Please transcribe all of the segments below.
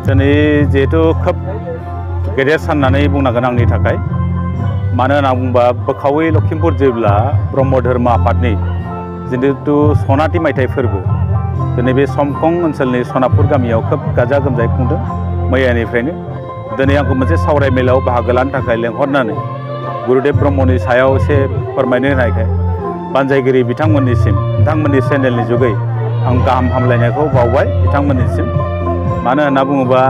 दिनै जिहेतु खोब गेदेर सान होननानै बुंनांगोन आंनि थाखाय मानो होनना बुंबा बोखावै लखिमपुर जिल्ला ब्रह्म धर्म आफादनि जिहेतु सनाथि मायथाइ फोरबो दिनै बे समखं ओनसोलनि सनापुर गामियाव खोब गाजा गोमजायै खुंदों मैयानिफ्रायनो दिनै आंखौ मोनसे सावराय मेलाव बाहागो लानो थाखाय लेंहरनानै गुरुदेव ब्रह्मनि सायाव एसे फोरमायनो होनायखाय बानजायगिरि बिथांमोननि चेनेलनि जुगै आं गाहाम हामलायनायखौ बावबाय बिथांमोननिसिम मानो होनना बुङोबा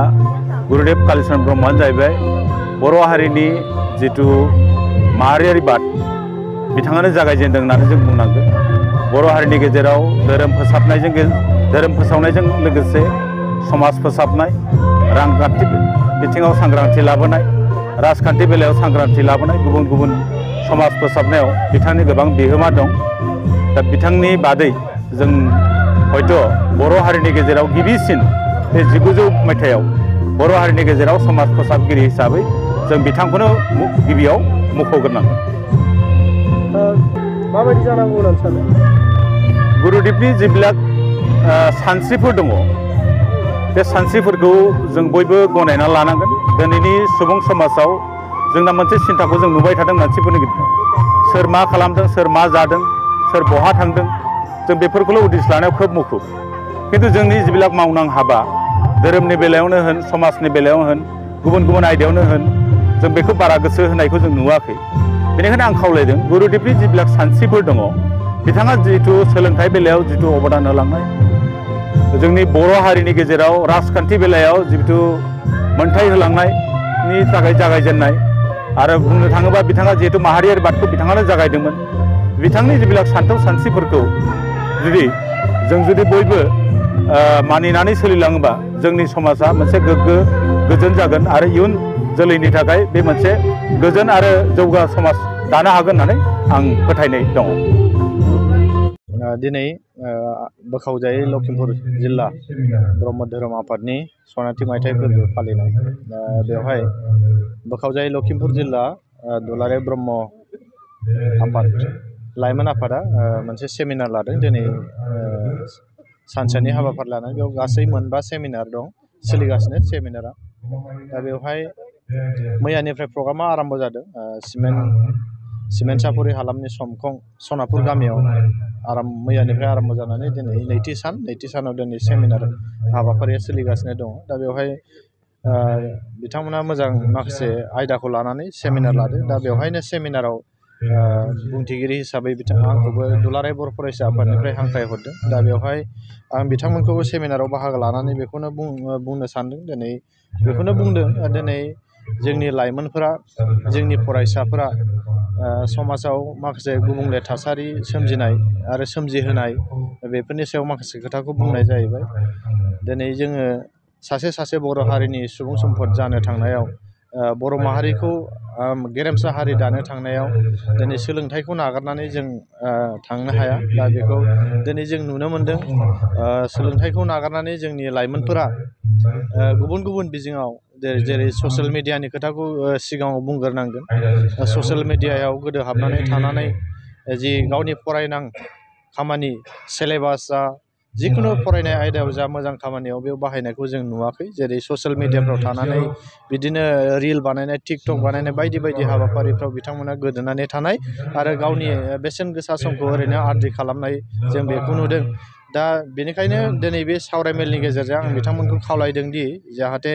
गुरुदेव कालीचरण ब्रह्मआनो जाहैबाय बर' हारिनि जिथु माहारियारि बाद बिथाङानो जागायजेनदों होननानै जों बुंनांगोन बर' हारिनि गेजेराव धोरोम फोसावनायजों लोगोसे समाज फोसाबनाय रांखान्थि बिथिङाव सांग्रांथि लाबोनाय राजखान्थि बेलायाव सांग्रांथि लाबोनाय गुबुन गुबुन समाज फोसाबनायाव बिथांनि गोबां बिहोमा दं दा बिथांनि बादै जों हयथ' बर' हारिनि गेजेराव गिबिसिन बे 1900 मायथाइयाव बर' हारिनि गेजेराव समाज फोसाबगिरि हिसाबै जों बिथांखौनो गिबियाव मख'ग्रोनांगोन। माबायदि जानांगौ होननानै सानो गुरुदेवनि जेब्ला सानस्रिफोर दङ बे सानस्रिफोरखौ जों बयबो गनायना लानांगोन। दिनैनि सुबुं समाजाव जोंना मोनसे सिन्ताखौ जों नुबाय थादों मानसिफोरनि गेजेराव सोर मा खालामदों सोर मा जादों सोर बहा थांदों जों बेफोरखौल' उदिस लानायाव खोब मुखुब खिन्थु जोंनि जिबिलाक मावनां हाबा धोरोमनि बेलायावनो होन समाजनि बेलायावनो होन गुबुन गुबुन आयदायावनो होन जों बेखौ बारा गोसो होनायखौ जों नुवाखै बेनिखायनो आं खावलायदों गुरुदेवनि जिबिलाक सानस्रिफोर दङ बिथाङा जिहेतु सोलोंथाइ बेलायाव जिथु अबदान होलांनाय जोंनि बर' हारिनि गेजेराव राजखान्थि बेलायाव जिथु मोनथाय होलांनायनि थाखाय जागायजेननाय आरो बुंनो थाङोबा बिथाङा जिहेतु माहारियारि बादखौ बिथाङानो जागायदोंमोन बिथांनि जिबिलाक सान्थौ सानस्रिफोरखौ जुदि बयबो मानिनानै सोलिलाङोबा जोंनि समाजा मोनसे गोग्गो गोजोन जागोन आरो इयुन जोलैनि थाखाय बे मोनसे गोजोन आरो जौगा समाज दानो हागोन होननानै आं फोथायनाय दङ। दिनै बोखावजायै लखिमपुर जिल्ला ब्रह्म धोरोम आफादनि सनाथि मायथाइ फोरबो फालिनाय बेवहाय बोखावजायै लखिमपुर जिल्ला दुलाराय ब्रह्म आफाद लाइमोन आफादा मोनसे सेमिनार लादों दिनै सानसेनि हाबाफारि लानानै बेयाव गासै मोनबा सेमिनार दं सोलिगासिनो सेमिनारा दा बेवहाय मैयानिफ्राय प्रग्रामा आराम्भ जादों सिमेन्ट सापरि हालामनि समखं सनापुर गामियाव मैयानिफ्राय आराम्भ जानानै दिनै नैथि सानाव दिनै सेमिनार हाबाफारिया सोलिगासिनो दङ दा बेवहाय बिथांमोना मोजां माखासे आयदाखौ लानानै सेमिनार लादों दा बेवहायनो सेमिनाराव बुंथिगिरि हिसाबै बिथाङा आंखौबो दुलाराय बर' फरायसा आफादनिफ्राय हांख्रायहरदों दा बेवहाय आं बिथांमोनखौबो सेमिनाराव बाहागो लानानै बेखौनो बुंनो सानदों दिनै बेखौनो बुंदों दिनै जोंनि लाइमोनफोरा जोंनि फरायसाफोरा समाजाव माखासे गुबुंले थासारि सोमजिनाय आरो सोमजिहोनाय बेफोरनि सायाव माखासे खोथाखौ बुंनाय जाहैबाय दिनै जोङो सासे बर' हारिनि सुबुं सम्पद जानो थांनायाव बर' माहारिखौ गेरेमसा हारि दानो थांनायाव दिनै सोलोंथाइखौ नागारनानै जों थांनो हाया दा बेखौ दिनै जों नुनो मोनदों सोलोंथाइखौ नागारनानै जोंनि लाइमोनफोरा गुबुन गुबुन बिजोङाव जेरै ससियेल मिडियानि खोथाखौ सिगाङाव बुंग्रोनांगोन ससियेल मिडियायाव गोदो हाबनानै थानानै जि गावनि फरायनां खामानि सिलेबास जा जिखुनु फरायनाय आयदायाव जा मोजां खामानियाव बेयाव बाहायनायखौ जों नुवाखै जेरै ससियेल मिडियाफ्राव थानानै बिदिनो रिल बानायनाय टिकटक बानायनाय बायदि बायदि हाबाफारिफ्राव बिथांमोना गोदोनानै थानाय आरो गावनि बेसेन गोसा समखौ ओरैनो आद्रि खालामनाय जों बेखौ नुदों दा बेनिखायनो दिनै बे सावरायमेलनि गेजेरजों आं बिथांमोनखौ खावलायदों दि जाहाथे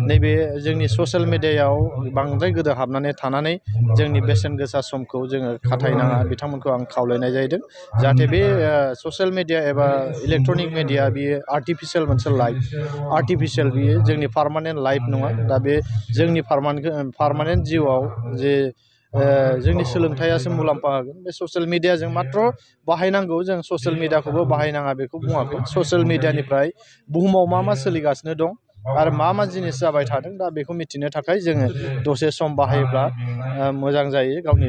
नैबे जोंनि ससियेल मिडियायाव बांद्राय गोदो हाबनानै थानानै जोंनि बेसेन गोसा समखौ जोङो खाथायनाङा बिथांमोनखौ आं खावलायनाय जाहैदों जाहाथे बे ससियेल मिडिया एबा इलेक्ट्रनिक मिडिया बियो आर्टिफिसियेल मोनसे लाइफ आर्टिफिसियेल बियो जोंनि पार्मानेन्ट लाइफ नङा दा बे जोंनि पार्मानेन्ट जिउआव जे जोंनि सोलोंथाइयासो मुलाम्फा होगोन बे ससियेल मिडियाजों मात्र बाहायनांगौ जों ससियेल मिडियाखौबो बाहायनाङा बेखौ बुङाखै ससियेल मिडियानिफ्राय बुहुमाव मा सोलिगासिनो दं आरो मा जिनिस जाबाय थादों दा बेखौ मिथिनो थाखाय जोङो दसे सम बाहायोब्ला मोजां जायो गावनि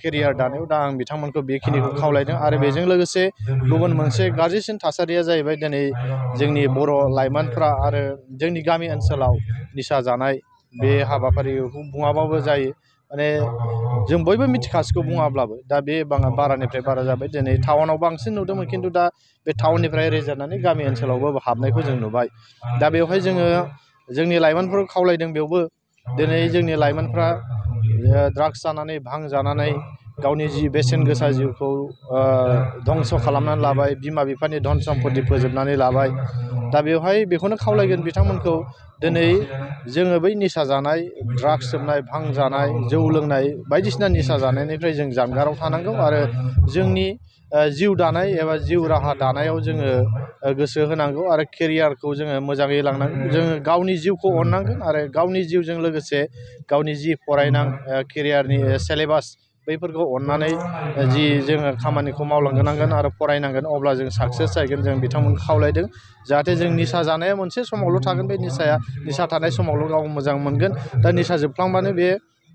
केरियार दानायाव दा आं बिथांमोनखौ बेखिनिखौ खावलायदों आरो बेजों लोगोसे गुबुन मोनसे गाज्रिसिन थासारिया जाहैबाय दिनै जोंनि बर' लाइमोनफ्रा आरो जोंनि गामि ओनसोलाव निसा जानाय बे हाबाफारिखौ बुङाबाबो जायो माने जों बयबो मिथिखासिगौ बुङाब्लाबो दा बे बारानिफ्राय बारा जाबाय दिनै टाउनाव बांसिन नुदोंमोन खिन्थु दा बे टाउननिफ्राय रेजेरनानै गामि ओनसोलावबो हाबनायखौ जों नुबाय दा बेवहाय जोङो जोंनि लाइमोनफोरखौ खावलायदों बेयावबो दिनै जोंनि लाइमोनफ्रा ड्राग्स जानानै भां जानानै गावनि जि बेसेन गोसा जिउखौ धंस' खालामनानै लाबाय, बिमा बिफानि धन सम्पति फोजोबनानै लाबाय। दा बेवहाय बेखौनो खावलायगोन बिथांमोनखौ दिनै जोङो बै निसा जानाय, ड्राग्स सोबनाय, भां जानाय, जौ लोंनाय बायदिसिना निसा जानायनिफ्राय जों जानगाराव थानांगौ आरो जोंनि जिउ दानाय एबा जिउ राहा दानायाव जोङो गोसो होनांगौ आरो केरियारखौ जोङो मोजाङै लांनांगौ। जोङो गावनि जिउखौ अननांगोन आरो गावनि जिउजों लोगोसे गावनि जि फरायनां केरियारनि सेलेबास बैफोरखौ अननानै जि जोङो खामानिखौ मावलांनांगोन आरो फरायनांगोन, अब्ला जों साक्सेस जागोन। जों बिथांमोनखौ खावलायदों जाहाथे जों निसा जानाया मोनसे समावल' थागोन, बे निसा थानाय समावल' गाव मोजां मोनगोन। दा निसा जोबफ्लांबानो बे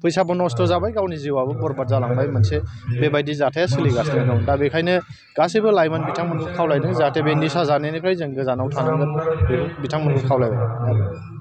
फैसाबो नस्थ' जाबाय, गावनि जिउआबो बरबाद जालांबाय, मोनसे बेबायदि जाथाया सोलिगासिनो दं। दा बेखायनो गासैबो लाइमोन बिथांमोनखौ खावलायदों जाहाथे बे निसा जानायनिफ्राय जों गोजानाव थानांगोन, बेखौ बिथांमोनखौ खावलायबाय।